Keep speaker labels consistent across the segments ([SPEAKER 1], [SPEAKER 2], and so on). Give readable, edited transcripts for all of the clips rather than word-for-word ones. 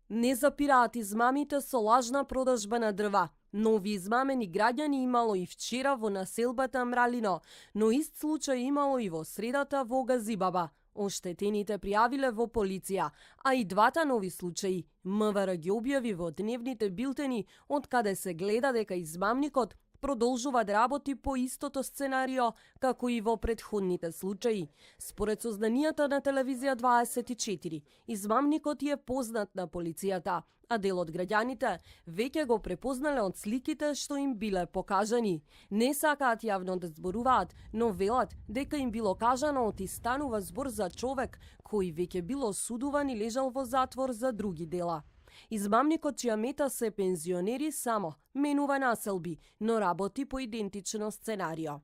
[SPEAKER 1] Не запираат измамите со лажна продажба на дрва. Нови измамени граѓани имало и вчера во населбата Мралино, но ист случај имало и во средата во Газибаба. Оштетените пријавиле во полиција, а и двата нови случаи МВР ги објави во дневните билтени, од каде се гледа дека измамникот продолжува да работи по истото сценарио како и во претходните случаи. Според сознанијата на телевизија 24, измамникот е познат на полицијата, а дел од граѓаните веќе го препознале од сликите што им биле покажани. Не сакаат јавно да зборуваат, но велат дека им било кажано оти станува збор за човек кој веќе бил осудуван и лежал во затвор за други дела. Измамникот чија мета се пензионери само менува населби, но работи по идентично сценарио.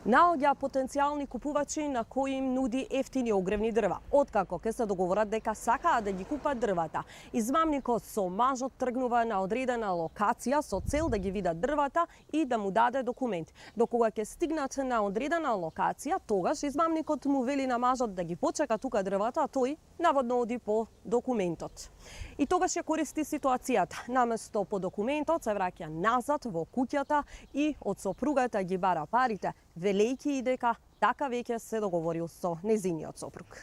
[SPEAKER 1] Наоѓа потенцијални купувачи на кои им нуди ефтини огревни дрва. Откако ке се договорат дека сакаат да ги купат дрвата, измамникот со мажот тргнува на одредена локација со цел да ги видат дрвата и да му даде документ. Докога ќе стигнат на одредена локација, тогаш измамникот му вели на мажот да ги почека тука дрвата, а тој наводно оди по документот. И тогаш ја користи ситуацијата. Наместо по документот се враќа назад во куќата и од сопругата ги бара парите, велејќи и дека така веќе се договорил со незиниот сопруг.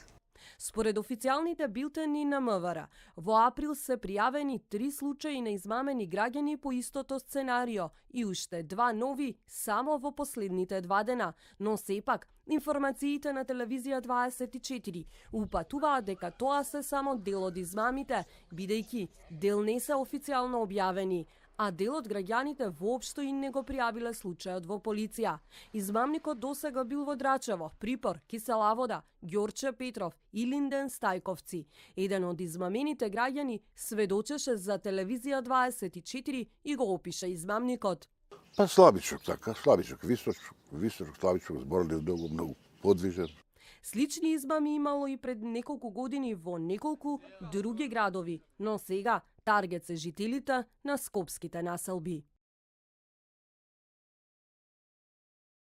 [SPEAKER 1] Според официјалните билтени на МВР, во април се пријавени 3 случаи на измамени граѓани по истото сценарио и уште 2 нови само во последните 2 дена, но сепак информациите на телевизија 24 упатуваат дека тоа се само дел од измамите, бидејќи дел не се официјално објавени, а дел од граѓаните воопшто и не го пријавиле случајот во полиција. Измамникот досега бил во Драчево, Припор, Кисела Вода, Ѓорче Петров и Линден Стајковци. Еден од измамените граѓани сведочеше за телевизија 24 и го опиша измамникот.
[SPEAKER 2] Па слабичок така, слабичок, висок слабичок, зборлив, многу подвижен.
[SPEAKER 1] Слични измами имало и пред неколку години во неколку други градови, но сега таргет се жителите на скопските населби.